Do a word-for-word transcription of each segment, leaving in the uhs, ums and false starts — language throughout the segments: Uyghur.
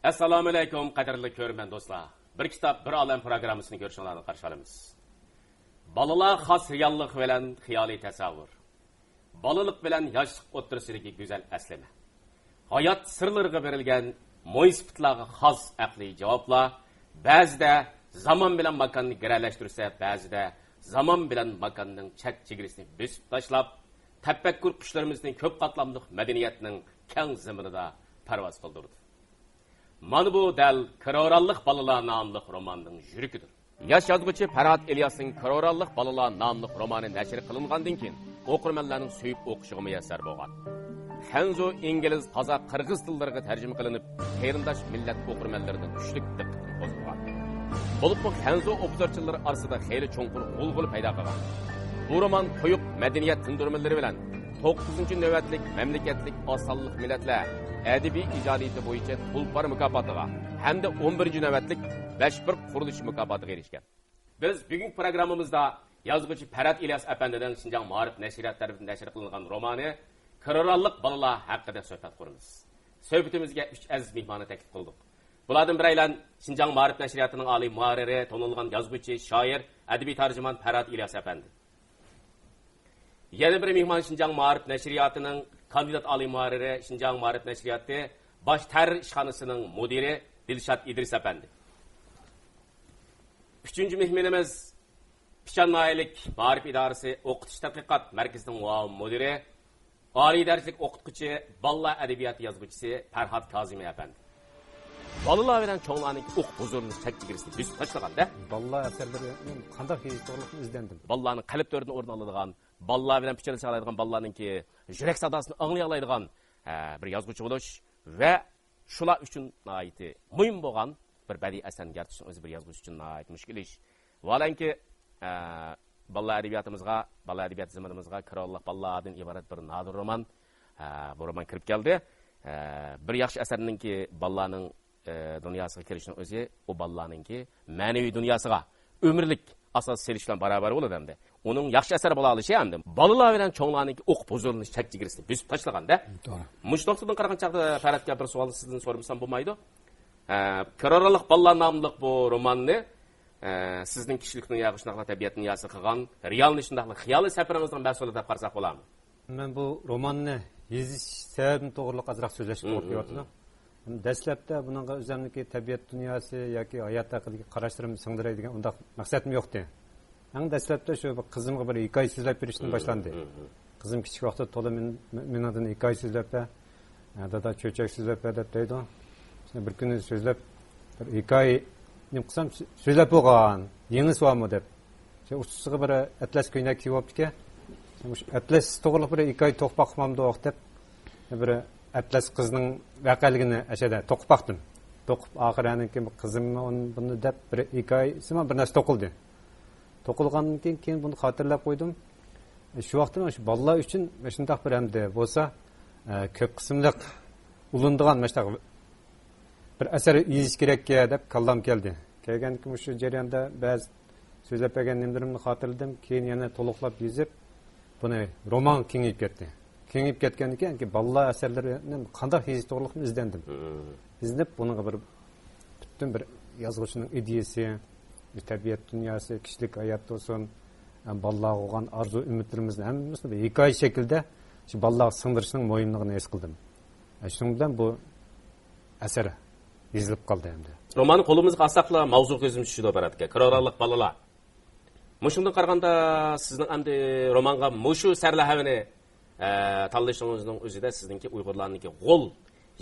ئەسسالامۇئەلەيكۇم، قەدىرلىك كۆرۈرمەن دوستلار. بىر كىتاب، بىر ئالەم پروگراممىسىنى كۆرۈشۈڭلارنى قارشى ئالىمىز. بالىلار خاس رېئاللىق بىلەن خىيالىي تەسەۋۋۇر. بالىلىق بىلەن ياشلىق ئوتتۇرىسىدىكى گۈزەل ئەسلىمە. ھايات سىرلىرىغا بېرىلگەن مويسىپىتلارغا خاس ئەقلىي جاۋابلار بەزىدە زامان بىلەن ماكاننى گىرەلەشتۈرسە، بەزىدە زامان بىلەن ماكاننىڭ چەك چېگرىسىنى بۆسۈپ تاشلاپ، تەپەككۇر قۇشلىرىمىزنى كۆپ قاتلاملىق مەدەنىيەتنىڭ كەڭ زېمىنىدا پەرۋاز قىلدۇرىدۇ. مانا بۇ دەل كىرورانلىق بالىلار ناملىق روماننىڭ يۈرىكىدۇر. ياش يازغۇچى پەرھات ئىلياسنىڭ كىرورانلىق بالىلار ناملىق رومانى نەشر قىلىنغاندىن كېيىن، ئوقۇرمەنلەرنىڭ سۆيۈپ ئوقۇشىغا مۇيەسسەر بولغان. خەنزۇ، ئىنگلىز، قازاق، قىرغىز تىللىرىغا تەرجىمە قىلىنىپ، قېرىنداش مىللەت ئوقۇرمەنلىرىنىڭ كۈچلۈك دىققىتىنى قوزغىغان. بولۇپمۇ خەنزۇ ئوبزورچىلىرى ئارىسىدا خېلى چوڭقۇر غۇلغۇلا پەيدا قىلغان. بۇ رومان قويۇق مەدەنىيەت تىندۇرمىلىرى بىلەن توققۇزىنچى نۆۋەتلىك مەملىكەتلىك ئاز سانلىق مىللەتلەر ئەدەبىي ئىجادىيىتى بويىچە تۇلپار مۇكاپاتىغا ھەمدە ئون بىرىنچى نۆۋەتلىك بەشبىر قۇرۇلۇشى مۇكاپاتىغا ئېرىشكەن. بىز بۈگۈنكى پروگراممىمىزدا يازغۇچى پەرھات ئىلياس ئەپەندىنىڭ شىنجاڭ مائارىپ نەشرىياتى تەرىپىدىن نەشر قىلىنغان رومانى كىرورانلىق بالىلار ھەققىدە سۆھبەت قۇرىمىز. سۆھبىتىمىزگە ئۈچ ئەزىز مېھماننى تەكلىپ قىلدۇق. بۇلاردىن بىرەيلەن شىنجاڭ مائارىپ نەشرىياتىنىڭ ئالىي مۇھەررىرى، تونۇلغان يازغۇچى، شائىر، ئەدەبىي تەرجىمان پەرھات ئىلياس ئەپەندى. يەنە بىر مېھمان شىنجاڭ مائارىپ نەشرىياتىنىڭ كاندىدات ئالىي مۇھەررىرى، شىنجاڭ مائارىپ نەشرىياتى باش تەھرىر ئىشخانىسىنىڭ مۇدىرى دىلشات ئىدرىس ئەپەندى. ئۈچىنچى مېھمىنىمىز پىشان ناھىيەلىك مائارىپ ئىدارىسى ئوقۇتۇش تەتقىقات مەركىزىنىڭ مۇئاۋىن مۇدىرى، ئالىي دەرىجىلىك ئوقۇتقۇچى، بالىلار ئەدەبىياتى يازغۇچىسى پەرھات كازىمى ئەپەندى. بالىلار بىلەن چوڭلارنىڭ ئوق ھۇزۇرىنى چەك چېگرىسىنى بۆسۈپ تاشلىغاندا، بالىلار ئەسەرلىرىنىڭ قانداق يېزىش توغرىلىقىنى ئىزدەندىم. بالىلارنىڭ قەلب تۆرىدىن ئورۇن ئالىدىغان، بالىلار بىلەن پىچىرلىشالايدىغان، بالىلارنىڭكى يۈرەك ساداسىنى ئاڭلىيالايدىغان، ھە، بىر يازغۇچى بولۇش ۋە شۇلار ئۈچۈن ناھايىتى مۇھىم بولغان بىر بەدىئىي ئەسەرنى يارىتىشنىڭ ئۆزى بىر يازغۇچى ئۈچۈن ناھايىتى مۈشكۈل ئىش. ۋاھالەنكى، ئە، بالىلار ئەدەبىياتىمىزغا، بالىلار ئەدەبىيات زېمىنىمىزغا كىرورانلىق بالىلاردىن ئىبارەت بىر نادىر رومان، ئە، بۇ رومان كىرىپ كەلدى. ئە، بىر ياخشى ئەسەرنىڭكى بالىلارنىڭ، ئە، دۇنياسىغا كىرىشىنىڭ ئۆزى ئۇ بالىلارنىڭكى مەنىۋى دۇنياسىغا ئۆمۈرلۈك ئاساس سېلىش بىلەن باراۋەر بولىدۇ ئەمدى. ئۇنىڭ ياخشى ئەسەر بولاۋېلىشى ئەمدى بالىلار بىلەن چوڭلارنىڭكى ئوق ھۇزۇرىنى چەك چېگرىسىنى بۆسۈپ تاشلىغاندا. توغرا. مۇشۇ نۇقتىدىن قارىغان چاغدا پەرھاتكە بىر سوئالنى سىزدىن سورىمىسام بولمايدۇ. ئە، كىرورانلىق بالىلار ناملىق بۇ روماننى، ئە، سىزنىڭ كىشىلىك دۇنياغا، شۇنداقلا تەبىئەت دۇنياسىغا قىلغان رېئالنى، شۇنداقلا خىيالىي سەپىرىڭىزنىڭ مەھسۇلى دەپ قارىساق بولامۇ؟ مەن بۇ روماننى يېزىش سەۋەبىم توغرىلىق ئازراق سۆزلەشكە توغرا كېلىۋاتىدۇ. دەسلەپتە بۇنىڭغا ئۆزۈمنىڭكى تەبىئەت دۇنياسى ياكى ھايات ھەققىدىكى قاراشلىرىمنى سىڭدۈرەي دېگەن ئۇنداق مەقسەتمۇ يوقتى. ئەڭ دەسلەپتە شۇ بىر قىزىمغا بىر ھېكايە سۆزلەپ بېرىشتىن باشلاندى. قىزىم كىچىك ۋاقتىدا تولا مېن-، مېنىڭدىن ھېكايە سۆزلەپ بەر، «دادا، چۆچەك سۆزلەپ بەر» دەپ دەيدۇ. شۇنى بىر كۈنى سۆزلەپ، بىر ھېكايە نېمە قىلسام، سۆ-، سۆزلەپ بولغان، يېڭىسى بارمۇ دەپ. شۇ ئۇستىسىغا بىر ئەتلەس كۆينەك كىيىۋاپتىكەن. مۇشۇ ئەتلەس توغرىلىق بىر ھېكايە توقۇپ باقمامدۇق دەپ، بىر ئەتلەس قىزنىڭ ۋەقەلىكىنى ئەشەدە توقۇپ باقتىم. توقۇپ، ئاخىرى ئاندىن كېيىن قىزىممۇ ئۇنى، بۇنى دەپ بىر ھېكايىسىمۇ بىر نەرسە توقۇلدى. توقۇلغاندىن كېيىن، كېيىن بۇنى خاتىرىلەپ قويدۇم. شۇ ۋاقىتتا مانا شۇ بالىلار ئۈچۈن مۇشۇنداق بىر ئەمدى بولسا، ئە، كۆپ قىسىملىق ئۇلىنىدىغان مۇشۇنداق بىر ئەسەر يېزىش كېرەككە دەپ كاللام كەلدى. كەلگەندىكىن مۇشۇ جەرياندا بەزى سۆزلەپ بەرگەن نېمىلىرىمنى خاتىرىلىدىم. كېيىن يەنە تولۇقلاپ يېزىپ، بۇنى رومانغا كېڭىيىپ كەتتى. كېڭىيىپ كەتكەندىن كېيىن بالىلار ئەسەرلىرىنى قانداق يېزىش توغرىلىقىنى ئىزدەندىم. ئىزدىنىپ، بۇنىڭغا بىر پۈتۈن بىر يازغۇچىنىڭ ئىدىيىسى، تەبىئەت دۇنياسى، كىشىلىك ھايات بولسۇن، بالىلارغا بولغان ئارزۇ-ئۈمىدلىرىمىزنى ھەممىسىنى بىر ھېكايە شەكلىدە شۇ بالىلارغا سىڭدۈرۈشنىڭ مۇھىملىقىنى ھېس قىلدىم. شۇنىڭ بىلەن بۇ ئەسەر يېزىلىپ قالدى ئەمدى. روماننى قولىمىزغا ئالساقلا، ماۋزۇ كۆزىمىزگە چۈشىدۇ، ئەلۋەتتە. كىرورانلىق بالىلار. مۇشۇندىن قارىغاندا، سىزنىڭ ئەمدى رومانغا مۇشۇ سەرلەھەۋىنى، ئە، تاللىشىڭىزنىڭ ئۆزىدە سىزنىڭكى ئۇيغۇرلارنىڭكى غول،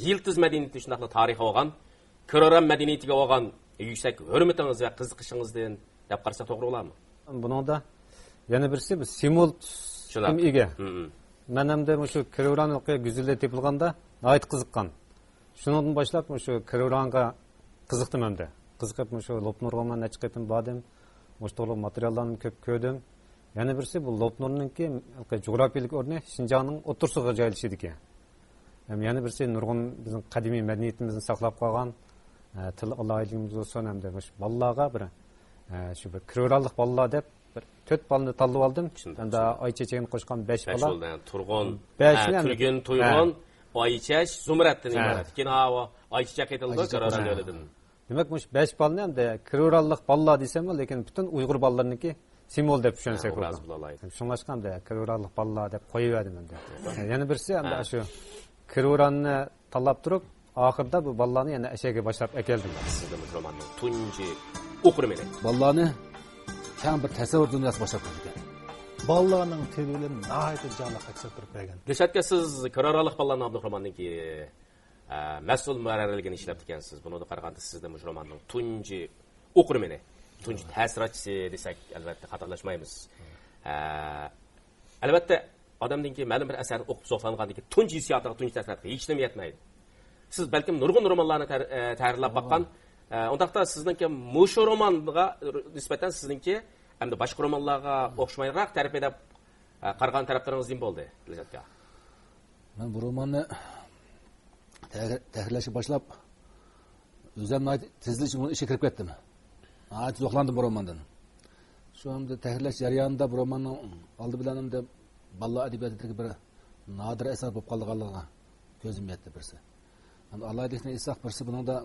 يىلتىز مەدەنىيىتى، شۇنداقلا تارىخى بولغان كىروران مەدەنىيىتىگە بولغان يۈكسەك ھۆرمىتىڭىز ۋە قىزىقىشىڭىزدىن دەپ قارىساق توغرا بولارمۇ؟ بۇنىڭدا يەنە بىرسى، بۇ سىمۋول تۈسكە ئىگە. مەن ئەمدى مۇشۇ كىروران ھالقا گۈزىلى تېپىلغاندا ناھايىتى قىزىققان. شۇنىڭدىن باشلاپ مۇشۇ كىرورانغا قىزىقتىم ئەمدى. قىزىقىپ مۇشۇ لوپنۇرغا مەن نەچچە قېتىم باردىم. مۇشۇ توغرىلىق ماتېرىياللارنى كۆپ كۆردۈم. يەنە بىرسى، بۇ لوپنۇرنىڭكى جۇغراپىيەلىك ئورنى شىنجاڭنىڭ ئوتتۇرىسىغا جايلىشىدىكەن. ھەم يەنە بىرسى، نۇرغۇن بىزنىڭ قەدىمىي مەدەنىيىتىمىزنى ساقلاپ قالغان، ئە، تىل ئالاھىدىلىكىمىز بولسۇن، ھەمدە مۇشۇ بالىلارغا بىر، ئە، شۇ بىر كىرورانلىق بالىلار دەپ بىر تۆت بالىنى تاللىۋالدىم. ھەمدە ئاي چېچەكنى قوشقان بەش بالا. بولدى. تۇرغۇن، بەشنى ھە، ھەم تۈرگۈن، ھە. تۇيغۇن، ئايچەچ زۇمرەتتىن ھە. ئىبارەت. كېيىن ھاۋا ئايچېچەك ئېيتىلىدۇ، ئايچېچەك، گراران ھە. ئۆلىدىن. دېمەك، مۇشۇ بەش بالىنى ئەمدى كرورانلىق بالىلار دېسەممۇ، لېكىن پۈتۈن ئۇيغۇر بالىلىرىنىڭكى سىمۋول دەپ چۈشەنسەك ھە، بولىدۇ. شۇڭلاشقا ئەمدى كرورانلىق بالىلار دەپ قويۇۋەردىم ئەمدى. يەنە بىرسى ئەمدى ھە. شۇ كروراننى تاللاپ تۇرۇپ، ئاخىرىدا بۇ بالىلارنى يەنە ئەشەگە باشلاپ ئەكەلدىم. سىزدە مۇشۇ روماننىڭ تۇنجى ئوقۇرمىنى. بالىلارنى كەڭ بىر تەسەۋۋۇر دۇنياسى باشلاپ كىرىدىكەن. بالىلارنىڭ تىلى بىلەن ناھايىتى جانلىق ئەكس ئەتتۈرۈپ بەرگەن. دىلشاتكە، سىز كرورانلىق بالىلار ناملىق روماندىكى ئە، مەسئۇل مۇھەررىرلىكىنى ئىشلەپتىكەنسىز. بۇنىڭغا قارىغاندا سىزدە مۇشۇ روماننىڭ تۇنجى ئوقۇرمىنى، تۇنجى تەسىراتچىسى دېسەك، ئەلۋەتتە خاتالاشمايمىز. ئە، ئەلۋەتتە، ئادەمدىن كېيىن مەلۇم بىر ئەسەرنى ئوقۇپ زوقلانغاندىن كېيىن تۇنجى ھېسسىياتىغا، تۇنجى تەسىراتقا ھېچنېمە يەتمەيدۇ. سىز بەلكىم نۇرغۇن رومانلارنى تەر-، ئە، تەھرىرلەپ باققان. ئە، ئۇنداقتا سىزنىڭكى مۇشۇ رومانغا نىسبەتەن سىزنىڭكى ئەمدى باشقا رومانلارغا ئوخشىمايدىغان تەرىپى دەپ، ئە، قارىغان تەرەپلىرىڭىز نېمە بولدى، دىلشاتكا؟ مەن بۇ روماننى تەھرىر-، تەھرىرلەشكە باشلاپ، ئۆزۈم ناھايىتى تېزلا ئىش-، ئىشقا كىرىپ كەتتىم. ناھايىتى زوقلاندىم بۇ روماندىن. شۇ ئەمدى تەھرىرلەش جەريانىدا بۇ روماننىڭ ئالدى بىلەن ئەمدى بالىلار ئەدەبىياتىدىكى بىر نادىر ئەسەر بولۇپ قالىدىغانلىقىغا كۆزۈم يەتتى بىرسى. ئەمدى ئالاھىدىلىكنى ئېيتساق، بىرسى بۇنىڭدا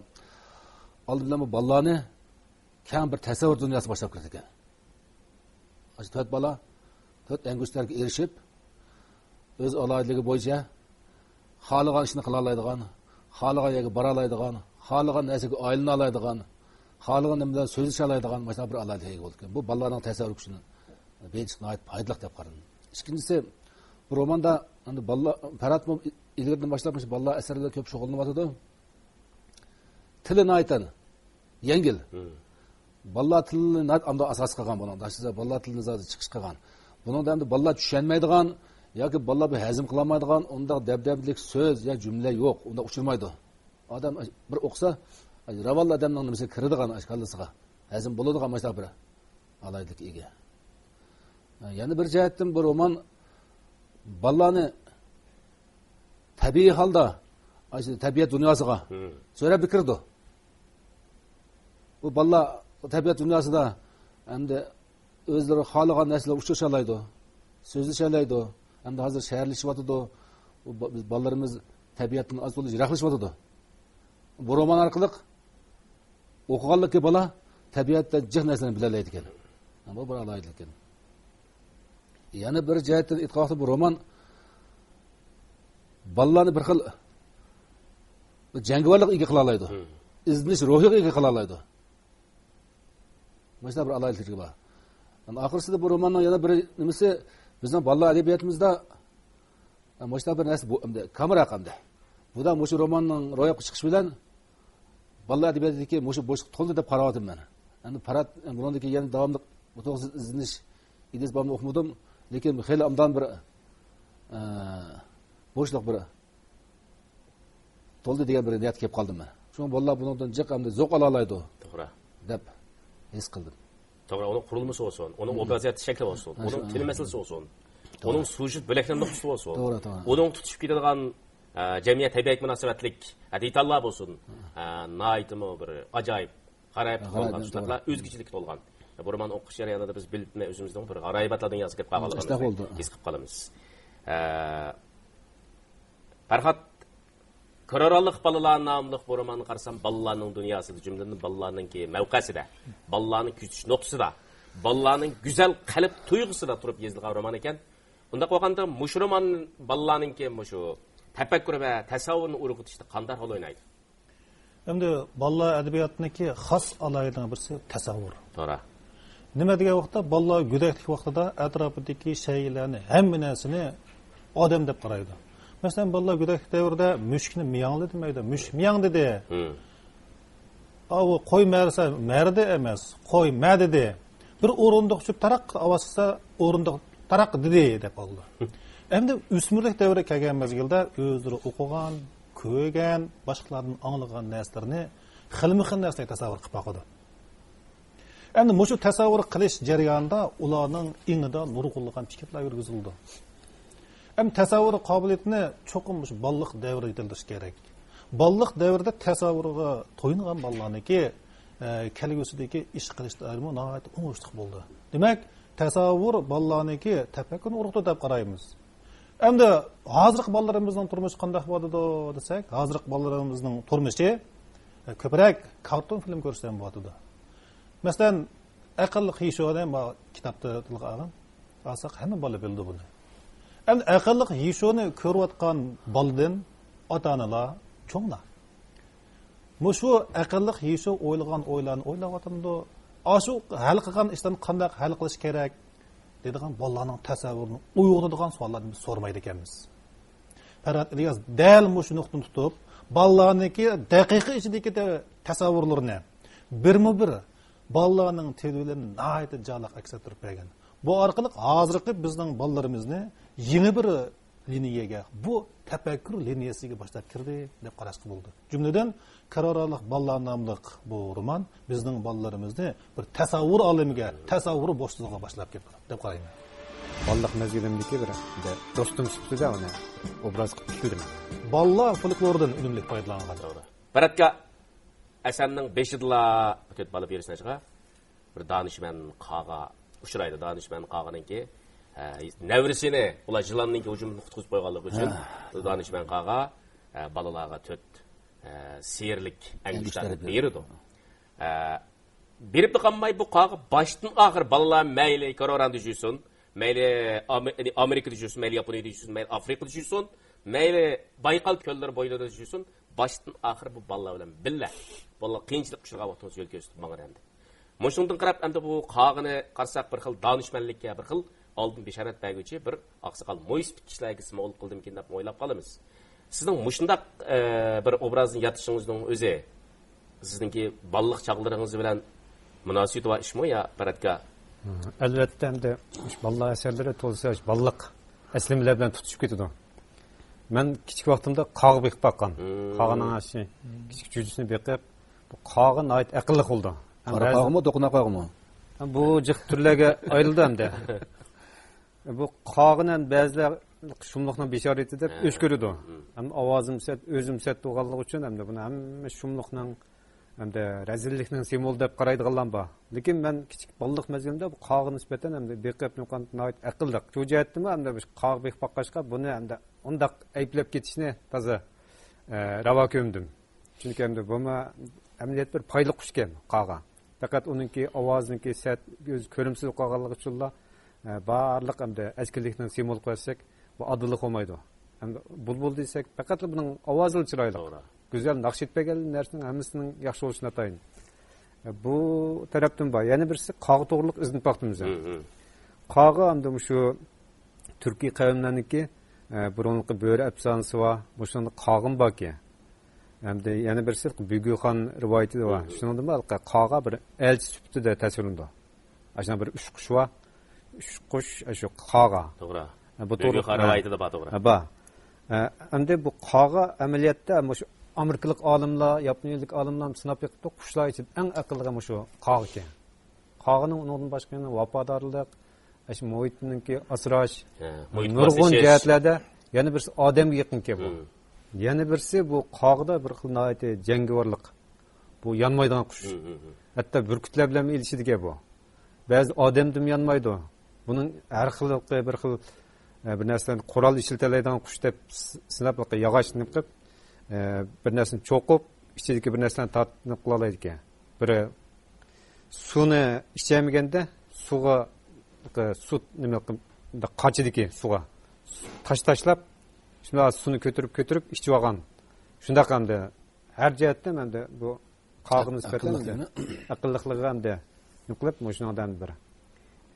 ئالدى بىلەن بۇ بالىلارنى كەڭ بىر تەسەۋۋۇر دۇنياسى باشلاپ كىرىدىكەن. ئاشۇ تۆت بالا تۆت ئەڭگۈشتەرگە ئېرىشىپ، ئۆز ئالاھىدىلىكى بويىچە خالىغان ئىشنى قىلالايدىغان، خالىغان يەرگە بارالايدىغان، خالىغان نەرسىگە ئايلىنالايدىغان، خالىغان نېمە بىلەن سۆزلىشەلەيدىغان مۇشۇنداق بىر ئالاھىدىلىككە ئىگە بولىدىكەن. بۇ بالىلارنىڭ تەسەۋۋۇر كۈچىنى بېيىتىشكە ناھايىتى پايدىلىق دەپ قارىدىم. ئىككىنچىسى، بۇ روماندا ئەمدى بالىلار، پەرھاتمۇ ئىلگىرىدىن باشلاپ مۇشۇ بالىلار ئەسەرلىرى كۆپ شۇغۇللىنىۋاتىدۇ. تىلى ناھايىتى يەڭگىل. مم. بالىلار تىلىنى ناھايىتى ئاساس قىلغان بۇنىڭدا. ئاشۇ بالىلار تىلىنى زادى چىقىش قىلغان. بۇنىڭدا ئەمدى بالىلار چۈشەنمەيدىغان ياكى بالىلار بىر ھەزىم قىلالمايدىغان ئۇنداق دەبدەبىلىك سۆز يا جۈملە يوق. ئۇنداق ئۇچرىمايدۇ. ئادەم بىر ئوقۇسا، راۋانلا ئادەمنىڭ نېمىسىگە كىرىدىغان، كاللىسىغا ھەزىم بولىدىغان مۇشۇنداق بىر ئالاھىدىلىككە ئىگە. يەنە بىر جەھەتتىن بۇ رومان بالىلارنى تەبىئىي ھالدا، ئاشۇ تەبىئەت دۇنياسىغا مم. سۆرەپلا كىرىدۇ. بۇ بالىلار تەبىئەت دۇنياسىدا ئەمدى ئۆزلىرى خالىغان نەرسىلەر ئۇچرىشالايدۇ، سۆزلىشەلەيدۇ. ئەمدى ھازىر شەھەرلىشىۋاتىدۇ. بۇ با-، بىز بالىلىرىمىز تەبىئەتتىن ئاز تولا يىراقلىشىۋاتىدۇ. بۇ رومان ئارقىلىق ئوقۇغانلىكى بالا تەبىئەتتە جىق نەرسىلەرنى بىلەلەيدىكەن. بۇ بىر ئالاھىدىلىككەن. يەنە بىر جەھەتتىن ئېيتقان ۋاقىتتا بۇ رومان بالىلارنى بىر خىل جەڭگىۋارلىققا ئىگە قىلالايدۇ. مم. ئىزدىنىش روھىغا ئىگە قىلالايدۇ. مۇشۇنداق بىر ئالاھىدىلىكى بار. ئەمما ئاخىرسىدا بۇ روماننىڭ يەنە بىر نېمىسى، بىزنىڭ بالىلار ئەدەبىياتىمىزدا مۇشۇنداق بىر نەرسە بۇ، ئەمدى كامراق ئەمدى. بۇدا مۇشۇ روماننىڭ روياپقا چىقىشى بىلەن بالىلار ئەدەبىياتىدىكى مۇشۇ بوشلۇق تولدى دەپ قاراۋاتىمەن مەن. ئەمدى پەرھات، بۇنىڭدىكى يەنە داۋاملىق بۇ توغرىسىدا ئىزدىنىش ئىدىيىسى بارمۇ ئۇقمىدىم. لېكىن خېلى ئابدان بىر، ئە، بوشلۇق بىر تولدى دېگەن بىر نىيەتكە كېلىپ قالدىم مەن. شۇڭا بالىلار بۇنىڭدىن جىق ئەمدى زوق ئالالايدۇ توغرا. دەپ ھېس قىلدىم. توغرا، ئۇنىڭ قۇرۇلمىسى بولسۇن، ئۇنىڭ مم. ئوبرازىيەت شەكلى بولسۇن، ھە، ئۇنىڭ شۇ، تىل ھە. مەسىلىسى بولسۇن، توغرا. ئۇنىڭ سۇژېت بۆلەكلەندۈرگۈچىسى بولسۇن، توغرا، توغرا. ئۇنىڭ تۇتۇشۇپ كېتىدىغان، ئە، جەمئىيەت تەبىئەتكە مۇناسىۋەتلىك، ئە، دېتاللار بولسۇن، ھە. ئە، ناھايىتىمۇ بىر ئاجايىپ، غارايىپ ھە، تولغان، غارايىپ، شۇنداقلا توغرا. ئۆزگىچىلىككە تولغان. بۇ رومان ئوقۇش جەريانىدا بىز بىلىپمۇ ئۆزىمىزنىڭ بىر غارايىبات دۇنياسىغا كىرىپ قالغانلىقىمىزنى ھېس قىلىپ قالىمىز. ئە، پەرھات، كرورانلىق بالىلار ناملىق بۇ روماننى قارىسام، بالىلارنىڭ دۇنياسىدا، جۈملىدىن بالىلارنىڭكى مەۋقەسىدە، بالىلارنى كۆزىتىش نۇقتىسىدا، بالىلارنىڭ گۈزەل قەلب تۇيغۇسىدا تۇرۇپ يېزىلغان رومان ئىكەن. ئۇنداق بولغاندا، مۇشۇ رومان بالىلارنىڭكى مۇشۇ تەپەككۇر ۋە تەسەۋۋۇرنى ئۇرغۇتۇشتا قانداق رول ئوينايدۇ؟ ئەمدى بالىلار ئەدەبىياتىنىڭكى خاس ئالاھىدىلىكىنىڭ بىرسى تەسەۋۋۇر. توغرا. نېمە دېگەن ۋاقىتتا، بالىلار گۆدەكلىك ۋاقتىدا ئەتراپىدىكى شەيئىلەرنى، ھەممە نەرسىنى ئادەم دەپ قارايدۇ. مەسىلەن، بالىلار گۆدەكلىك دەۋرىدە مۈشۈكنى مىياڭلا دېمەيدۇ، مۈشۈك مىياڭ دېدى. مم. ئاۋۇ قوي مەرسە مەردى ئەمەس، قوي مە دېدى. بىر ئورۇندۇق چۈشۈپ تاراق ئاۋاز قىلسا، ئورۇندۇق تاراق دېدى دەپ قالىدۇ. ئەمدى ئۆسمۈرلۈك دەۋرىگە كەلگەن مەزگىلدە ئۆزلىرى ئوقۇغان، كۆرگەن، باشقىلاردىن ئاڭلىغان نەرسىلىرىنى خىلمۇ خىل نەرسىلەرگە تەسەۋۋۇر قىلىپ باقىدۇ. ئەمدى مۇشۇ تەسەۋۋۇر قىلىش جەريانىدا ئۇلارنىڭ ئېڭىدا نۇرغۇنلىغان پىكىرلەر يۈرگۈزۈلىدۇ. ئەمدى تەسەۋۋۇر قابىلىيىتىنى چوقۇم مۇشۇ بالىلىق دەۋرىدە يېتىلدۈرۈش كېرەك. بالىلىق دەۋرىدە تەسەۋۋۇرغا تويۇنغان بالىلارنىڭكى، ئە، كەلگۈسىدىكى ئىش قىلىشلىرىمۇ ناھايىتى ئوڭۇشلۇق بولىدۇ. دېمەك، تەسەۋۋۇر بالىلارنىڭكى تەپەككۇرنى ئۇرغۇتىدۇ دەپ قارايمىز. ئەمدى ھازىرقى بالىلىرىمىزنىڭ تۇرمۇشى قانداق بولىدۇ دېسەك، ھازىرقى بالىلىرىمىزنىڭ تۇرمۇشى، ئە، كۆپرەك كارتون فىلىم كۆرسە بولىدۇ. مەسىلەن، ئەقىللىق ھىشونى ما كىتابتا تىلغا ئالغان. ئالساق، ھەممە بالا بىلىدۇ بۇنى. ئەمدى ئەقىللىق ھىشونى كۆرۈۋاتقان بالىدىن ئاتا-ئانىلار، چوڭلار، مۇشۇ ئەقىللىق ھىشو ئويلىغان ئويلارنى ئويلاۋاتامدۇ؟ ئاشۇ ھەل قىلغان ئىشلارنى قانداق ھەل قىلىش كېرەك دەيدىغان بالىلارنىڭ تەسەۋۋۇرىنى ئويغىتىدىغان سوئاللارنى بىز سورىمايدىكەنمىز. پەرھات ئىلياس دەل مۇشۇ نۇقتىنى تۇتۇپ، بالىلارنىڭكى دەقىقە ئىچىدىكى تە-، تەسەۋۋۇرلىرىنى بىرمۇ بىر بالىلارنىڭ تىلى بىلەن ناھايىتى جانلىق ئەكس ئەتتۈرۈپ بەرگەن. بۇ ئارقىلىق ھازىرقى بىزنىڭ بالىلىرىمىزنى يېڭى بىر لىنىيەگە، بۇ تەپەككۇر لىنىيەسىگە باشلاپ كىردى دەپ قاراشقا بولىدۇ. جۈملىدىن، كارارالىق بالىلار ناملىق بۇ رومان بىزنىڭ بالىلىرىمىزنى بىر تەسەۋۋۇر ئالىمىگە، تەسەۋۋۇر بوشلۇقىغا باشلاپ كەتتى دەپ قارايمەن. بالىلىق مەزگىلىمدىكى بىر، بىر دوستۇم سۈپىتىدە ئۇنى ئوبراز قىلىپ تىكلىدىم. بالىلار فولكلورىدىن ئۈنۈملۈك پايدىلانغان. توغرا. پەرھاتكا ئەسەرنىڭ بېشىدىلا بۇ تۆت بالا بېرىسىنى ئېچىغا بىر دانىشمەن قاغا ئۇچرايدۇ. دانىشمەن قاغىنىڭكى، ئە، نەۋرىسىنى ئۇلار يىلاننىڭكى ھۇجۇمىدىن قۇتقۇزۇپ قويغانلىقى ئۈچۈن، ھە، دانىشمەن قاغا، ئە، بالىلارغا تۆت، ئە، سېرىلىك ئەڭگۈشتەرنى ئەڭگۈشتەرنى بېرىدۇ. ئە، بېرىپلا قالماي، بۇ قاغا باشتىن ئاخىر بالىلار مەيلى كاروراندا يۈرسۇن، مەيلى ئامې-، ئامېرىكىدا يۈرسۇن، مەيلى ياپونىيىدا يۈرسۇن، مەيلى ئافرىقىدا يۈرسۇن، مەيلى بايقال كۆللىرى بويلىرىدا يۈرسۇن، باشتىن ئاخىر بۇ بالىلار بىلەن بىللە، بالىلار قىيىنچىلىققا ئۇچرىغان ۋاقتىمىزدا يول كۆرسىتىپ ماڭىدۇ ئەمدى. مۇشۇنىڭدىن قاراپ، ئەمدى بۇ قاغىنى قارىساق، بىر خىل دانىشمەنلىككە، بىر خىل ئالدىن بېشارەت بەرگۈچى بىر ئاقساقال، مويسىپىت كىشىلەرگە سىمۋول قىلدىمىكىن دەپ ئويلاپ قالىمىز. سىزنىڭ مۇشۇنداق، ئە، بىر ئوبرازنى يارىتىشىڭىزنىڭ ئۆزى سىزنىڭكى بالىلىق چاغلىرىڭىز بىلەن مۇناسىۋىتى بار ئىشمۇ يا، پەرھاتكا؟ ئەلۋەتتە، ئەمدى مۇشۇ بالىلار ئەسەرلىرى تولىسى مۇشۇ بالىلىق ئەسلىمىلەر بىلەن تۇتىشىپ كېتىدۇ. مەن كىچىك ۋاقتىمدا قاغا بېقىپ باققان. مم. قاغىنىڭ شۇ كىچىك جۈجىسىنى بېقىپ، بۇ قاغا ناھايىتى ئەقىللىق بولىدۇ. قارا قاغىمۇ، دوقۇنا قاغىمۇ؟ بۇ جىق تۈرلەرگە ئايرىلدى ئەمدى. بۇ قاغىنى بەزىلەر شۇملۇقنىڭ بېشارىتى دەپ، ھە، ئۆچ كۆرىدۇ. مم. ئەمما ئاۋازىمۇ سەت، ئۆزىمۇ سەت بولغانلىقى ئۈچۈن ئەمدى بۇنى ھەممە شۇملۇقنىڭ ئەمدى رەزىللىكنىڭ سىمۋولى دەپ قارايدىغانلار بار. لېكىن مەن كىچىك بالىلىق مەزگىلىمدە بۇ قاغىغا نىسبەتەن ئەمدى بېقىپ ناھايىتى ئەقىللىق. شۇ جەھەتتىنمۇ ئەمدى بۇ قاغا بېقىپ باققاچقا بۇنى ئەمدى ئۇنداق ئەيىبلەپ كېتىشنى تازا، ئە، راۋا كۆرمىدىم. چۈنكى ئەمدى بۇمۇ ئەمەلىيەتتە بىر پايلىق قۇش ئىكەن، قاغا. پەقەت ئۇنىڭكى ئاۋازىنىڭكى سەت، ئۆزى كۆرۈمسىز قالغانلىقى ئۈچۈنلا، ئە، بارلىق ئەمدى ئەسكىلىكنىڭ سىمۋولى قىلىۋەتسەك، بۇ ئادىللىق بولمايدۇ. ئەمدى بۇلبۇل دېسەك، پەقەتلا بۇنىڭ ئاۋازىلا چىرايلىق. توغرا. گۈزەل ناخشا ئېيتىپ بەرگەن نەرسىنىڭ ھەممىسىنىڭ ياخشى بولۇشى ناتايىن. ئە، بۇ تەرەپتىن بار. يەنە بىرسى قاغا توغرىلىق ئىزدىنىپ باقتىم ئۆزۈم. مم، مم. قاغا ئەمدى مۇشۇ تۈركىي قەۋملەرنىڭكى، ئە، بۇرۇنقى بۆرە ئەپسانىسى بار. مۇشۇنىڭدا قاغىمۇ باركەن. ھەمدە يەنە بىرسى بۈگۈخان رىۋايىتى بار. مم. شۇنىڭدىمۇ قاغا بىر ئەلچى سۈپىتىدە تەسۋىرلىنىدۇ. ئاشۇنداق بىر ئۇچقۇچ بار. ئۇچقۇچ، شۇ قاغا. توغرا. ھە، بۇ توغرا. بۈگۈخان رىۋايىتىدە بار، توغرا. ھە، بار. ھە، ئەمدى بۇ قاغا ئەمەلىيەتتە مۇشۇ ئامېرىكىلىق ئالىملار، ياپونىيىلىك ئالىملار سىناپ بېقىپتۇ، قۇشلار ئىچىدە ئەڭ ئەقىللىقى مۇشۇ قاغا ئىكەن. قاغىنىڭ ئۇنىڭدىن باشقا يەنە ۋاپادارلىق، ئاشۇ مۇھىتنىڭكى ئاسراش، ھە، مۇھىت نۇرغۇن جەھەتلەردە. يەنە بىرسى ئادەمگە يېقىنكەن بۇ. مم. يەنە بىرسى بۇ قاغىدا بىر خىل ناھايىتى جەڭگىۋارلىق. بۇ يانمايدىغان قۇش. مم، مم، مم. ھەتتا بۈركۈتلەر بىلەنمۇ ئېلىشىدىكەن بۇ. بەزى ئادەمدىنمۇ يانمايدۇ. بۇنىڭ ھەر خىلقى بىر خىل، ئە، بىر نەرسىلەرنى قورال ئىشلىتەلەيدىغان قۇش دەپ س-، سىناپ، ياغاچنى قىلىپ، ئە، بىر نەرسىنى چوقۇپ، ئىچىدىكى بىر نەرسىلەرنى تارتىنىپ قىلالايدىكەن. بىرى سۇنى ئىچەلمىگەندە سۇغا، سۇ نېمە قىلىپ، قاچىدىكى سۇغا تاش تاشلاپ، شۇنداق سۇنى كۆتۈرۈپ، كۆتۈرۈپ ئىچىۋالغان. شۇنداق ئەمدى ھەر جەھەتتىن ئەمدى بۇ قاغا نىسبەتەن ئەقىللىقلىقىنى. ئەقىللىقلىقىغا ئەمدى نېمە قىلىپ، مۇشۇنىڭدا ئەمدى بىر،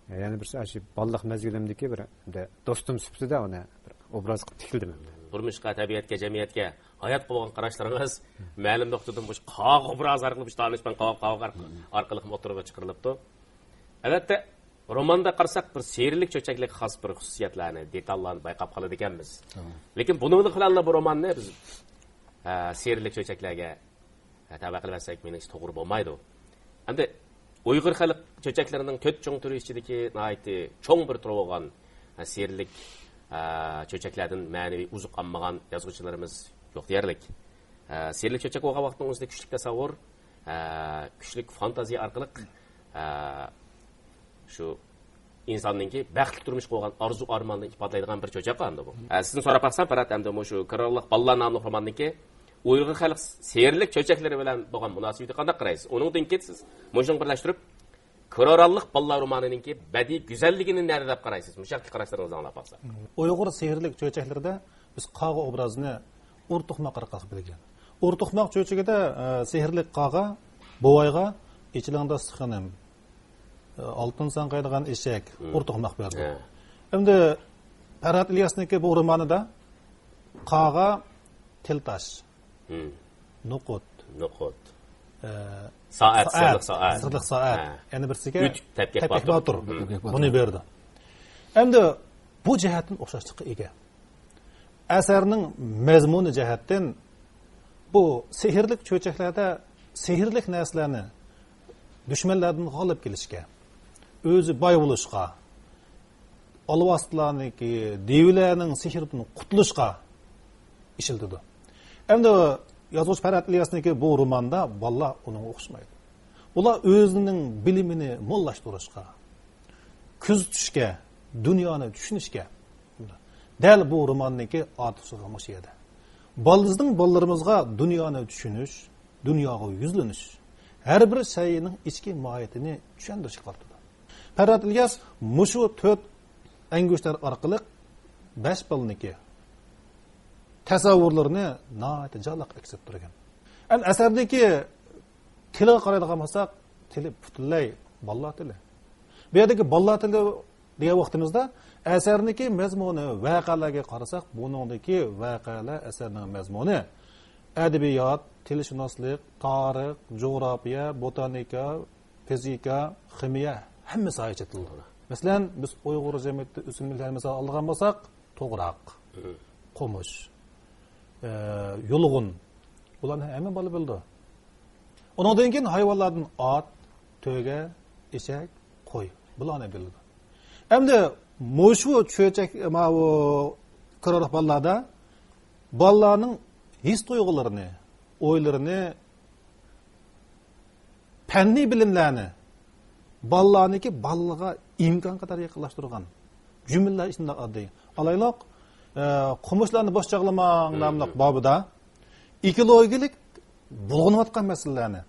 يەنە بىرسى ئاشۇ بالىلىق مەزگىلىمدىكى بىر ئەمدى دوستۇم سۈپىتىدە ئۇنى بىر ئوبراز قىلىپ تىكلىدىم ئەمدى. تۇرمۇشقا، تەبىئەتكە، جەمئىيەتكە، ھاياتقا بولغان قاراشلىرىڭىز مەلۇم نۇقتىدىن مۇشۇ قاغا ئوبرازى ئارقىلىق، مۇشۇ دانىشمەن قاغا، قاغا ئارق-، ئارقىلىق ئوتتۇرىغا چىقىرىلىپتۇ. ئەلۋەتتە، روماندا قارىساق، بىر سېرىلىك چۆچەكلىك خاس بىر خۇسۇسىيەتلەرنى، دېتاللارنى بايقاپ قالىدىكەنمىز. لېكىن بۇنىڭلىق بىلەنلا بۇ روماننى بىز، ھە، سېرىلىك چۆچەكلەرگە، ھە، تەۋە قىلىۋەتسەك، مېنىڭچە توغرا بولمايدۇ. ئەمدى ئۇيغۇر خەلق چۆچەكلىرىنىڭ تۆت چوڭ تۈرى ئىچىدىكى ناھايىتى چوڭ بىر تۈرى بولغان، ھە، سېرىلىك، ھە، چۆچەكلەردىن مەنىۋى ئوزۇق ئالمىغان يازغۇچىلىرىمىز يوق دېيەرلىك. ھە، سېرىلىك چۆچەك بولغان ۋاقىتنىڭ ئۆزىدە كۈچلۈك تەسەۋۋۇر، ھە، كۈچلۈك فانتازىيە ئارقىلىق، ھە، شۇ ئىنساننىڭكى بەختلىك تۇرمۇشقا بولغان ئارزۇ ئارماننى ئىپادىلەيدىغان بىر چۆچەك ئەمدى بۇ. ھە، سىزدىن سوراپ باقسام، پەرھات، ئەمدى مۇشۇ كىرئانلىق بالىلار ناملىق روماندىكى ئۇيغۇر خەلق سېھىرلىك چۆچەكلىرى بىلەن بولغان مۇناسىۋىتىگە قانداق قارايسىز؟ ئۇنىڭدىن كېيىن سىز مۇشۇنىڭ بىرلەشتۈرۈپ، كىرئانلىق بالىلار رومانىنىڭكى بەدىئىي گۈزەللىكىنى نەدە دەپ قارايسىز؟ مۇشۇ ھەقتىكى قاراشلىرىڭىزنى ئاڭلاپ باقساق. ئۇيغۇر سېھىرلىك چۆچەكلىرىدە بىز قاغا ئوبرازىنى ئۇر توقماق ئارقىلىق بىلگەن. ئۇر توقماق چۆچىكىدە، ئە، سېھىرلىك قاغا بوۋايغا ئېچىلىڭ داستىخىنىم، ئە، ئالتۇن ساڭقايدىغان ئېشەك، ئۇر توقماق بەردى. ھە. ئەمدى پەرھات ئىلياسنىڭكى بۇ رومانىدا قاغا تىل تاش، نوقۇت، نوقۇت. ئە، سائەت، سائەت، سىرلىق سائەت. سىرلىق سائەت. ھە. يەنە بىرسىگە ئۆچ، تەپكەك تەپكەك باتۇر. باتۇر. بۇنى بەردى. ئەمدى بۇ جەھەتتىن ئوخشاشلىققا ئىگە. ئەسەرنىڭ مەزمۇنى جەھەتتىن بۇ سېھىرلىك چۆچەكلەردە سېھىرلىك نەرسىلەرنى دۈشمەنلەردىن غالىب كېلىشكە، ئۆزى باي بولۇشقا، ئالۋاستىلارنىڭكى، دېۋىلەرنىڭ سېھرىدىن قۇتۇلۇشقا ئىشلىتىدۇ. ئەمدى يازغۇچى پەرھات ئىلياسنىڭكى بۇ روماندا بالىلار ئۇنىڭغا ئوخشىمايدۇ. ئۇلار ئۆزىنىڭ بىلىمىنى موللاشتۇرۇشقا، كۆزىتىشكە، دۇنيانى چۈشىنىشكە. دەل بۇ روماننىڭكى ئارتۇقچىلىقى مۇشۇ يەردە. بالىمىزنىڭ بالىلىرىمىزغا دۇنيانى چۈشىنىش، دۇنياغا يۈزلىنىش، ھەر بىر شەيئىنىڭ ئىچكى ماھىيىتىنى چۈشەندۈرۈشكە قارىتىدۇ. پەرھات ئىلياس مۇشۇ تۆت ئەڭگۈشتەر ئارقىلىق بەش بالىنىڭكى تەسەۋۋۇرلىرىنى ناھايىتى جانلىق ئەكس ئەتتۈرگەن. ئەمدى ئەسەردىكى تىلىغا قارايدىغان بولساق، تىلى پۈتۈنلەي بالىلار تىلى. بۇ يەردىكى بالىلار تىلى دېگەن ۋاقتىمىزدا، ئەسەرنىڭكى مەزمۇنى ۋەقەلەرگە قارىساق، بۇنىڭدىكى ۋەقەلەر ئەسەرنىڭ مەزمۇنى ئەدەبىيات، تىلشۇناسلىق، تارىخ، جۇغراپىيە، بوتانىكا، فىزىكا، خىمىيە، ھەممە ساھەگە چېتىلىدۇ. مەسىلەن، بىز ئۇيغۇر جەمئىيىتىدە ئۆسۈملۈكلەرنى مىسال ئالىدىغان بولساق، توغراق، قومۇش، ئە، يۇلغۇن. بۇلارنى ھەممە بالا بىلىدۇ. ئۇنىڭدىن كېيىن ھايۋانلاردىن ئات، تۆگە، ئېشەك، قوي. بۇلارنى بىلىدۇ. ئەمدى مۇشۇ چۆچەك، ماۋۇ كىرئانلىق بالىلاردا بالىلارنىڭ ھېس تۇيغۇلىرىنى، ئويلىرىنى، پەننىي بىلىملەرنى بالىلارنىڭكى بالىلىقىغا ئىمكان قەدەر يېقىنلاشتۇرغان جۈملىلەر شۇنداق ئاددىي. ئالايلۇق، ئە، قومۇشلارنى بوش چاغلىماڭ ناملىق بابىدا ئېكولوگىيەلىك بۇلغىنىۋاتقان مەسىلىلەرنى،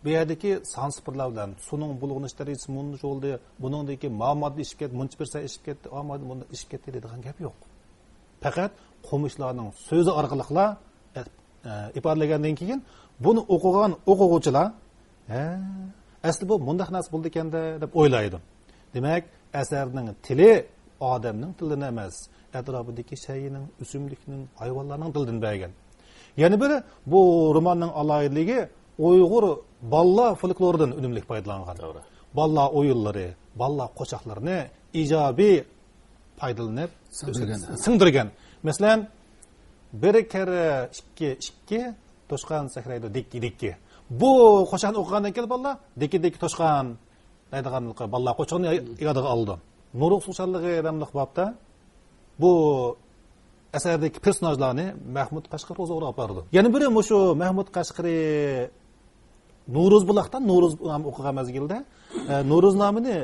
بۇ يەردىكى سان سىفىرلار بىلەن سۇنىڭ بۇلغىنىش دەرىجىسى مۇنچە بولدى، بۇنىڭدىكى ما ماددا ئىشىپ كەتتى، مۇنچە پىرسەنت ئىشىپ كەتتى، ئا ماددا مۇنداق ئىشىپ كەتتى دەيدىغان گەپ يوق. پەقەت قومۇشلارنىڭ سۆزى ئارقىلىقلا ئە، ئە، ئىپادىلىگەندىن كېيىن، بۇنى ئوقۇغان ئوقۇغۇچىلار، ھە، ئەسلى بۇ مۇنداق نەرسە بولىدىكەن-دە، دەپ ئويلايدۇ. دېمەك، ئەسەرنىڭ تىلى ئادەمنىڭ تىلىدىن ئەمەس، ئەتراپىدىكى شەيئىنىڭ، ئۆسۈملۈكنىڭ، ھايۋانلارنىڭ تىلىدىن بەرگەن. يەنە بىر، بۇ روماننىڭ ئالاھىدىلىكى ئۇيغۇر بالىلار فولكلورىدىن ئۈنۈملۈك پايدىلانغان. توغرا. بالىلار ئويۇنلىرى، بالىلار قوشاقلىرىنى ئىجابىي پايدىلىنىپ، سىڭدۈرگەن. سىڭدۈرگەن. مەسىلەن، بىر كەررە ئىككى، ئىككى، توشقان سەكرەيدۇ، دىككى، دىككى. بۇ قوشاقنى ئوقۇغاندىن كېيىن بالىلار، دىككى، دىككى، توشقان دەيدىغان بالىلار قوشىقىنى يادىغا ئالىدۇ. نورۇز خۇشاللىقى ناملىق بابتا بۇ ئەسەردىكى پېرسوناژلارنى مەھمۇد قەشقىرى ئوزۇقراپ بارىدۇ. يەنە بىرى مۇشۇ مەھمۇد قەشقىرى نورۇز بۇلاقتا نورۇز نامە ئوقۇغان مەزگىلدە، ئە، نورۇز نامىنى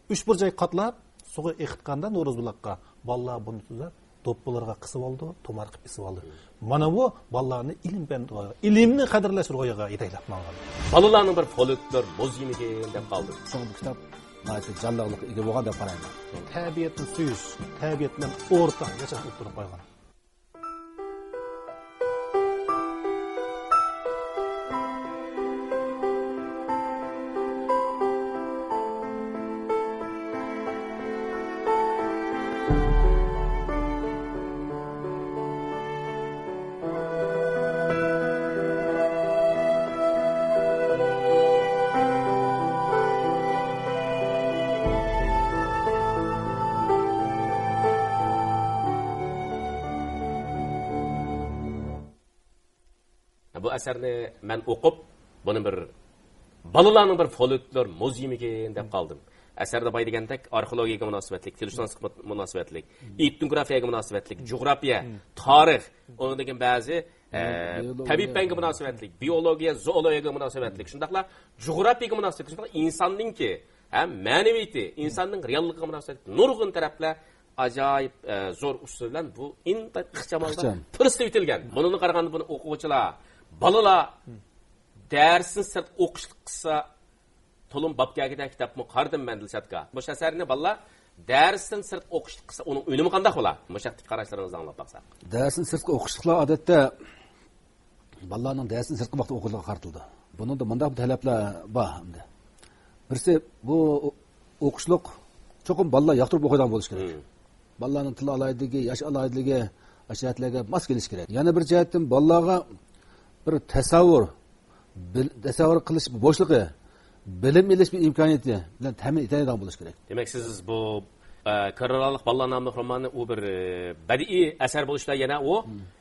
ئۈچ بۇرجەك قاتلاپ، سۇغا ئېقىتقاندا نورۇز بۇلاققا، بالىلار بۇنى تۈزەپ، دوپپىلىرىغا قىسىۋالىدۇ، تۇمار قىلىپ ئېسىۋالىدۇ. مانا بۇ بالىلارنى ئىلىم پەن، ئىلىمنى قەدىرلەش روھىغا يېتەكلەپ ماڭغان. بالىلارنىڭ بىر فولكلور مۇزېيىمىكىن دەپ قالدىم. شۇڭا بۇ كىتاب ناھايىتى جانلىقلىققا ئىگە بولغان دەپ قارايمەن. تەبىئەتنى سۆيۈش، تەبىئەت بىلەن ئورتاق ياشاش ئوتتۇرىغا قويغان. بۇ ئەسەرنى مەن ئوقۇپ، بۇنى بىر بالىلارنىڭ بىر فولكلور مۇزېيىمىكىن دەپ قالدىم. ئەسەردە باي دېگەندەك ئارخېئولوگىيەگە مۇناسىۋەتلىك، تىلشۇناسلىققا مۇناسىۋەتلىك، ئېتنوگرافىيەگە مۇناسىۋەتلىك، جۇغراپىيە، تارىخ، ئۇنىڭدىن كېيىن بەزى، ئە، بىيولوگىيە. تەبىئىي پەنگە مۇناسىۋەتلىك، بىيولوگىيە، زوئولوگىيەگە مۇناسىۋەتلىك، شۇنداقلا جۇغراپىيەگە مۇناسىۋەتلىك، شۇنداقلا ئىنساننىڭكى ھەم مەنىۋىيىتى، ئىنساننىڭ رېئاللىقىغا مۇناسىۋەتلىك نۇرغۇن تەرەپلەر ئاجايىپ، ئە، زور ئۇسۇل بىلەن بۇ ئىنتايىن ئىخچام ھالدا ئىخچام. پۇرسەت ئېتىلگەن. بۇنىڭدىن قارىغاندا بۇنى ئوقۇغۇچىلار، بالىلار دەرستىن سىرت ئوقۇشلۇق قىلسا، تولۇم باب كەلگۈدەك كىتابمۇ قارىدىم مەن، دىلشاتكا. مۇشۇ ئەسەرنى بالىلار دەرستىن سىرت ئوقۇشلۇق قىلسا، ئۇنىڭ ئۈنۈمى قانداق بولا؟ مۇشۇ ھەقتىكى قاراشلىرىڭىزنى ئاڭلاپ باقساق. دەرستىن سىرتقى ئوقۇشلۇقلار ئادەتتە بالىلارنىڭ دەرستىن سىرتقى ۋاقىت ئوقۇشلىرىغا قارىتىلىدۇ. بۇنىڭدا مۇنداق بىر تەلەپلەر بار ئەمدى. بىرسى، بۇ ئو-، ئوقۇشلۇق چوقۇم بالىلار ياقتۇرۇپ ئوقۇيدىغان بولۇشى كېرەك. مم. بالىلارنىڭ تىل ئالاھىدىلىكى، ياش ئالاھىدىلىكى، ئاشۇ جەھەتلەرگە ماس كېلىشى كېرەك. يەنە بىر جەھەتتىن بالىلارغا بىر تەسەۋۋۇر، بىل-، تەسەۋۋۇر قىلىش بوشلۇقى، بىلىم ئېلىش بىر ئىمكانىيىتى بىلەن تەمىن ئېتەلەيدىغان بولۇش كېرەك. دېمەك، سىز بۇ، ئە، كۆرەرلىق بالىلار ناملىق روماننى ئۇ بىر، ئە، بەدىئىي ئەسەر بولۇشتا يەنە ئۇ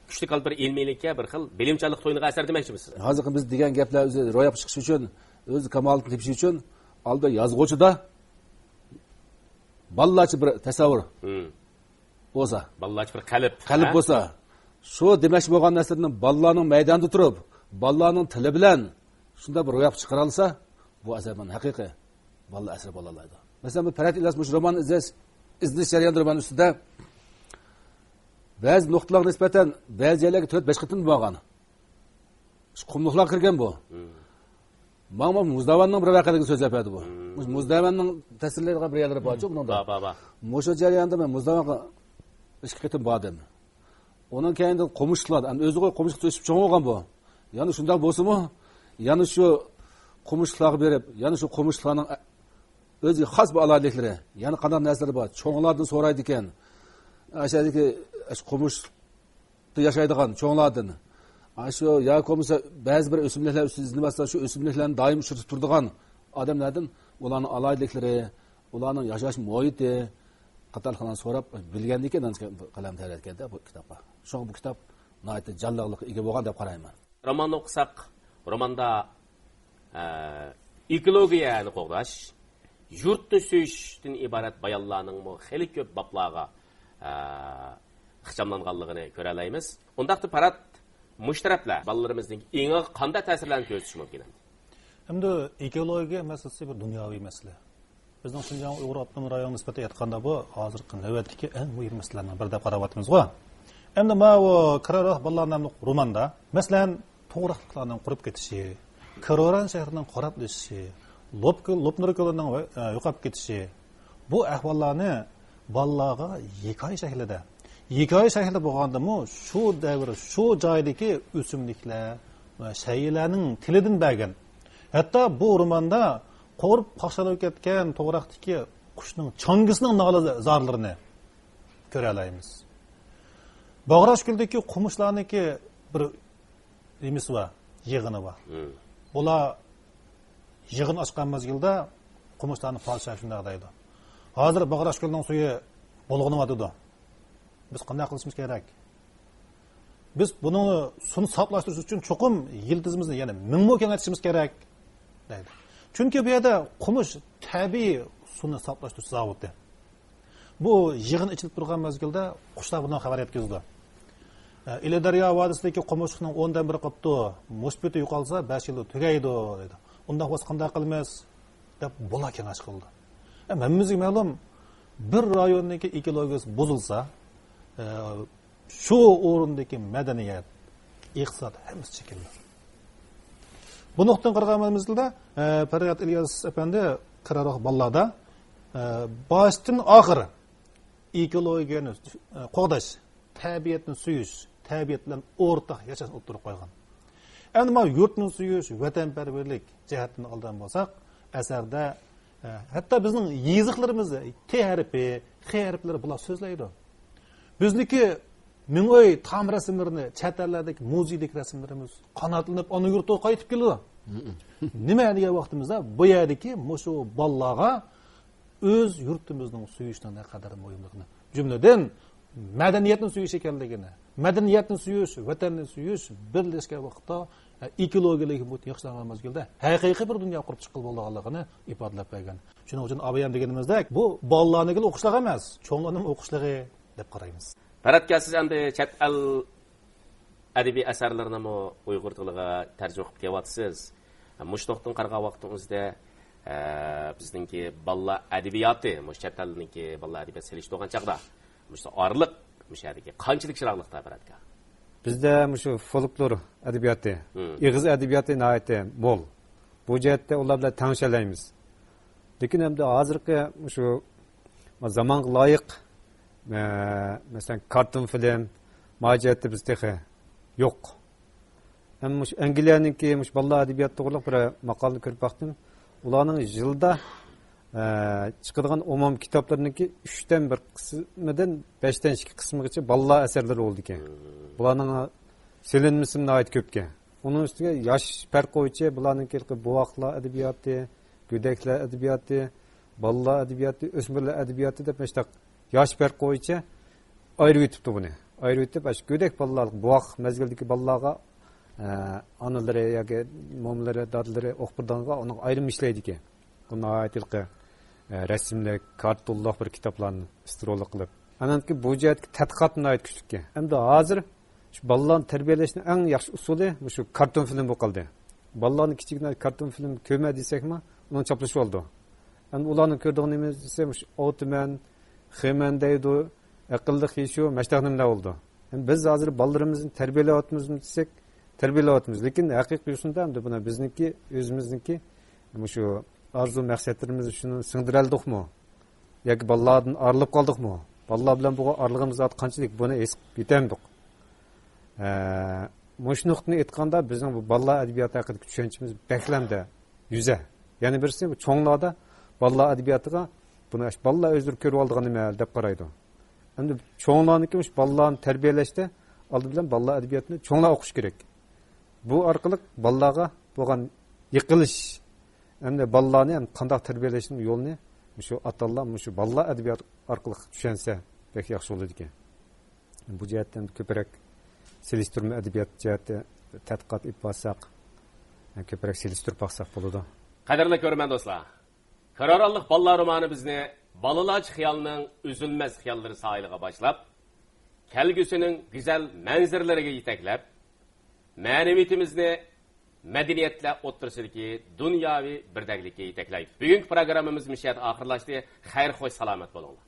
كۈچلۈك ھالدا بىر ئىلمىيلىككە، بىر خىل بىلىمچانلىققا تويۇنغان ئەسەر دېمەكچىمىسىز؟ ھازىرقى بىز دېگەن گەپلەر ئۆزى روياپقا چىقىش ئۈچۈن، ئۆز كامالىتىنى تېپىش ئۈچۈن ئالدى يازغۇچىدا بالىلارچە بىر تەسەۋۋۇر بولسا، بالىلارچە بىر قەلب، قەلب ھە؟ بولسا، شۇ دېمەكچى بولغان نەرسىلەرنى بالىلارنىڭ مەيدانىدا تۇرۇپ، بالىلارنىڭ تىلى بىلەن شۇنداق بىر روياپقا چىقىرالىسا، بۇ ئەسەر مانا ھەقىقىي بالىلار ئەسىرى بولالايدۇ. مەسىلەن، بۇ پەرھات ئىلياس مۇشۇ رومان ئىزدەش، ئىزدىنىش جەريانىدا رومان ئۈستىدە بەزى نۇقتىلارغا نىسبەتەن بەزى يەرلەرگە تۆت بەش قېتىم بارغان. شۇ قۇملۇقلارغا كىرگەن بۇ. ماڭا مۇزداۋاننىڭ بىر ۋەقەلىكىنى سۆزلەپ بەردى بۇ. مۇشۇ مۇزداۋاننىڭ تەسىرلەيدىغان بىر يەرلىرى بارچۇ بۇنىڭدا. بار، بار، بار. مۇشۇ جەرياندا مەن مۇزداۋانغا ئىككى قېتىم باردىم. ئۇنىڭ كەينىدىن قومۇشلۇقلار، ئەمدى ئۆزىغۇ قومۇشلۇقتا ئۆسۈپ چوڭ بولغان بۇ. يەنە شۇنداق بولسىمۇ، يەنە شۇ قومۇشلۇقلارغا بېرىپ، يەنە شۇ قومۇشلۇقلارنىڭ ئۆزىگە خاس بىر ئالاھىدىلىكلىرى، يەنە قانداق نەرسىلىرى بار، چوڭلاردىن سورايدىكەن. ئاشۇ يەردىكى، ئاشۇ قومۇشلۇقتا ياشايدىغان چوڭلاردىن، ئاشۇ ياكى بولمىسا بەزى بىر ئۆسۈملۈكلەر ئۈستىدە ئىزدىنىۋاتسا، شۇ ئۆسۈملۈكلەرنى دائىم ئۇچرىتىپ تۇرىدىغان ئادەملەردىن ئۇلارنىڭ ئالاھىدىلىكلىرى، ئۇلارنىڭ ياشاش مۇھىتى قاتارلىقلارنى سوراپ بىلگەندىن كېيىن قەلەم تەۋرەتكەندە بۇ كىتابقا. شۇڭا بۇ كىتاب ناھايىتى جانلىقلىققا ئىگە بولغان دەپ قارايمەن. روماننى ئوقۇساق، روماندا، ئە، ئېكولوگىيەنى قوغداش، يۇرتنى سۆيۈشتىن ئىبارەت بايانلارنىڭمۇ خېلى كۆپ بابلارغا، ئە، ئىخچاملانغانلىقىنى كۆرەلەيمىز. ئۇنداقتا پەرھات، مۇشۇ تەرەپلەر بالىلىرىمىزنىڭ ئېڭىغا قانداق تەسىرلەرنى كۆرسىتىشى مۇمكىن ئەمدى؟ ئەمدى ئېكولوگىيە مەسىلىسى بىر دۇنياۋى مەسىلە. بىزنىڭ شىنجاڭ ئۇيغۇر ئاپتونوم رايونىغا نىسبەتەن ئېيتقاندا، بۇ ھازىرقى نۆۋەتتىكى ئەڭ مۇھىم مەسىلىلەرنىڭ بىرى دەپ قاراۋاتىمىزغۇ. ئەمدى ماۋۇ كىرا روھ بالىلار ناملىق روماندا، مەسىلەن، توغراقلىقلارنىڭ قۇرۇپ كېتىشى، كىروران شەھىرىنىڭ خارابلىشىشى، لوپ-، لوپنۇر كۆلىنىڭ، ئە، يوقاپ كېتىشى، بۇ ئەھۋاللارنى بالىلارغا ھېكايە شەكلىدە، ھېكايە شەكلىدە بولغاندىمۇ، شۇ دەۋر، شۇ جايدىكى ئۆسۈملۈكلەر ۋە شەيئىلەرنىڭ تىلىدىن بەرگەن. ھەتتا بۇ روماندا قورۇپ پاخشىلىنىپ كەتكەن توغراقتىكى قۇشنىڭ، چاڭگىسىنىڭ نالە زارلىرىنى كۆرەلەيمىز. باغراش كۆلدىكى قومۇشلارنىڭكى بىر نېمىسى بار، يىغىنى بار. بۇلار يىغىن ئاچقان مەزگىلدە قومۇشلارنىڭ پادىشاھى شۇنداق دەيدۇ: «ھازىر باغراش كۆلنىڭ سۈيى بۇلغىنىۋاتىدۇ. بىز قانداق قىلىشىمىز كېرەك؟ بىز بۇنىڭ سۇنى ساپلاشتۇرۇش ئۈچۈن چوقۇم يىلتىزىمىزنى يەنە مىڭ مو كېڭەيتىشىمىز كېرەك» دەيدۇ. چۈنكى بۇ يەردە قومۇش تەبىئىي سۇنى ساپلاشتۇرۇش زاۋۇتى. بۇ يىغىن ئېچىلىپ تۇرغان مەزگىلدە قۇشلار بۇنىڭ خەۋەر يەتكۈزىدۇ. «ئە، ئىلى دەريا ۋادىسىدىكى قومۇشلۇقنىڭ ئوندىن بىرى قاپتۇ. مۇشۇ پېتى يوقالسا، بەش يىلدا تۈگەيدۇ» دەيدۇ. «ئۇنداق بولسا قانداق قىلىمىز؟» دەپ بۇلار كېڭەش قىلىدۇ. ئە، ھەممىمىزگە مەلۇم، بىر رايوننىڭكى ئېكولوگىيەسى بۇزۇلسا، ئە، شۇ ئورۇندىكى مەدەنىيەت، ئىقتىساد ھەممىسى چېكىنىدۇ. بۇ نۇقتىدىن قارىغان مەزگىلدە، ئە، پەرھات ئىلياس ئەپەندى كىرا روھ بالىلاردا، ئە، باشتىن ئاخىر ئېكولوگىيەنى، ئە، قوغداش، تەبىئەتنى سۆيۈش، تەبىئەت بىلەن ئورتاق ياشاشنى ئوتتۇرىغا قويغان. ئەمدى مانا يۇرتنى سۆيۈش، ۋەتەنپەرۋەرلىك جەھەتتىن ئالىدىغان بولساق، ئەسەردە، ئە، ھەتتا بىزنىڭ يېزىقلىرىمىز، تې ھەرپى، خې ھەرپلىرى بۇلار سۆزلەيدۇ. بىزنىڭكى مىڭئۆي تام رەسىملىرىنى، چەت ئەللەردىكى مۇزېيدىكى رەسىملىرىمىز قاناتلىنىپ ئانا يۇرتىغا قايتىپ كېلىدۇ. نېمە دېگەن ۋاقتىمىزدا، بۇ يەردىكى مۇشۇ بالىلارغا ئۆز يۇرتىمىزنىڭ سۆيۈشنىڭ نەقەدەر مۇھىملىقىنى، جۈملىدىن مەدەنىيەتنى سۆيۈش ئىكەنلىكىنى، مەدەنىيەتنى سۆيۈش، ۋەتەننى سۆيۈش، بىرلەشكەن ۋاقىتتا، ئە، ئېكولوگىيەلىك مۇھىت ياخشىلانغان مەزگىلدە ھەقىقىي بىر دۇنيا قۇرۇپ چىققىلى بولىدىغانلىقىنى ئىپادىلەپ بەرگەن. شۇنىڭ ئۈچۈن ئابايام دېگىنىمىزدەك، بۇ بالىلارنىڭكىلا ئوقۇشلۇقى ئەمەس، چوڭلارنىڭ ئوقۇشلۇقى دەپ قارايمىز. پەرھات ئاكا، سىز ئەمدى چەت ئەل ئەدەبىي ئەسەرلىرىنىمۇ ئۇيغۇر تىلىغا تەرجىمە قىلىپ كېلىۋاتىسىز. مۇشۇ نۇقتىدىن قارىغان ۋاقتىڭىزدا، ئە، بىزنىڭكى بالىلار ئەدەبىياتى، مۇشۇ چەت ئەلنىڭكى بالىلار ئەدەبىياتى سېلىشتۇرغان چاغدا، مۇشۇ ئارىلىق، مۇشۇ يەردىكى قانچىلىك يىراقلىقتا باراتكەن؟ بىزدە مۇشۇ فولكلور ئەدەبىياتى، مم. ئېغىز ئەدەبىياتى ناھايىتى مول. بۇ جەھەتتە ئۇلار بىلەن تەڭشەلەيمىز. لېكىن ئەمدى ھازىرقى مۇشۇ زامانغا لايىق، ئە، مەسىلەن، كارتون فىلىم، ما جەھەتتە بىز تېخى يوق. ھەم مۇشۇ ئەنگلىيەنىڭكى مۇشۇ بالىلار ئەدەبىياتى توغرىلىق بىر ماقالىنى كۆرۈپ باقتىم. ئۇلارنىڭ يىلدا، ئە، چىقىدىغان ئومۇمىي كىتابلىرىنىڭكى ئۈچتىن بىر قىسمىدىن بەشتىن ئىككى قىسمىغىچە بالىلار ئەسەرلىرى بولىدىكەن. بۇلارنىڭ سېلىنمىسىمۇ ناھايىتى كۆپكەن. ئۇنىڭ ئۈستىگە ياش پەرقى بويىچە بۇلارنىڭكى بوۋاقلار ئەدەبىياتى، گۆدەكلەر ئەدەبىياتى، بالىلار ئەدەبىياتى، ئۆسمۈرلەر ئەدەبىياتى دەپ مۇشۇنداق ياش پەرقى بويىچە ئايرىۋېتىپتۇ بۇنى. ئايرىۋېتىپ، ئاشۇ گۆدەك بالىلار، بوۋاق مەزگىلدىكى بالىلارغا، ئە، ئانىلىرى ياكى مومىلىرى، دادىلىرى ئوقۇپ بېرىدىغانغا ئۇنىڭغا ئايرىم ئىشلەيدىكەن. بۇ ناھايىتى ھېلىقى، ئە، رەسىملىك، كارتونلۇق بىر كىتابلارنى ئىسترولۇق قىلىپ. ئانانكى بۇ جەھەتتىكى تەتقىقات ناھايىتى كۈچلۈككەن. ئەمدى ھازىر شۇ بالىلارنى تەربىيەلەشنىڭ ئەڭ ياخشى ئۇسۇلى مۇشۇ كارتون فىلىم بولۇپ قالدى. بالىلارنى كىچىكىدىن كارتون فىلىم كۆرمە دېسەكمۇ، ئۇنىڭ چاپلىشىۋالىدۇ. ئەمدى ئۇلارنىڭ كۆرىدىغىنى نېمە دېسە، مۇشۇ ئاۋتومەن، خېمەن دەيدۇ، ئەقىللىق يېشۇ، مەشتاق نېمىلەر بولىدۇ. ئەمدى بىز ھازىر بالىلىرىمىزنى تەربىيەلەۋاتىمىزمۇ دېسەك، تەربىيەلەۋاتىمىز. لېكىن ھەقىقىي يوسۇندا ئەمدى بۇنى بىزنىڭكى، ئۆزىمىزنىڭكى مۇشۇ ئارزۇ مەقسەتلىرىمىزنى شۇنى سىڭدۈرەلدۇقمۇ؟ ياكى بالىلاردىن ئايرىلىپ قالدۇقمۇ؟ بالىلار بىلەن بولغان ئارىلىقىمىز قانچىلىك، بۇنى ھېس قىلىپ يېتەمدۇق؟ ئە، مۇشۇ نۇقتىنى ئېيتقاندا، بىزنىڭ بۇ بالىلار ئەدەبىياتى ھەققىدىكى چۈشەنچىمىز بەكلەمدە يۈزە. يەنە بىرسى، بۇ چوڭلاردا بالىلار ئەدەبىياتىغا بۇنى ئاشۇ بالىلار ئۆزلىرى كۆرۈۋالىدىغان نېمە دەپ قارايدۇ. ئەمدى چوڭلارنىڭكى مۇشۇ بالىلارنى تەربىيەلەشتە ئالدى بىلەن بالىلار ئەدەبىياتىنى چوڭلار ئوقۇشى كېرەك. بۇ ئارقىلىق بالىلارغا بولغان يېقىنلىشىش، ئەمدى بالىلارنى ھەم قانداق تەربىيەلەشنىڭ يولىنى مۇشۇ ئاتا-ئانىلار مۇشۇ بالىلار ئەدەبىياتى ئارقىلىق چۈشەنسە بەك ياخشى بولىدىكەن. بۇ جەھەتتىن كۆپرەك سېلىشتۇرما ئەدەبىيات جەھەتتە تەتقىقات ئېلىپ بارساق، كۆپرەك سېلىشتۇرۇپ باقساق بولىدۇ. قەدىرلىك كۆرۈرمەن دوستلار، كارارانلىق بالىلار رومانى بىزنى بالىلارچە خىيالنىڭ ئۈزۈلمەس خىياللىرى ساھىلىغا باشلاپ، كەلگۈسىنىڭ گۈزەل مەنزىرىلىرىگە يېتەكلەپ، مەنىۋىيىتىمىزنى مەدەنىيەتلەر ئوتتۇرىسىدىكى دۇنياۋى بىردەكلىككە يېتەكلەيدۇ. بۈگۈنكى پروگراممىمىز مۇشۇ يەردە ئاخىرلاشتى. خەير، خوش، سالامەت بولۇڭلار.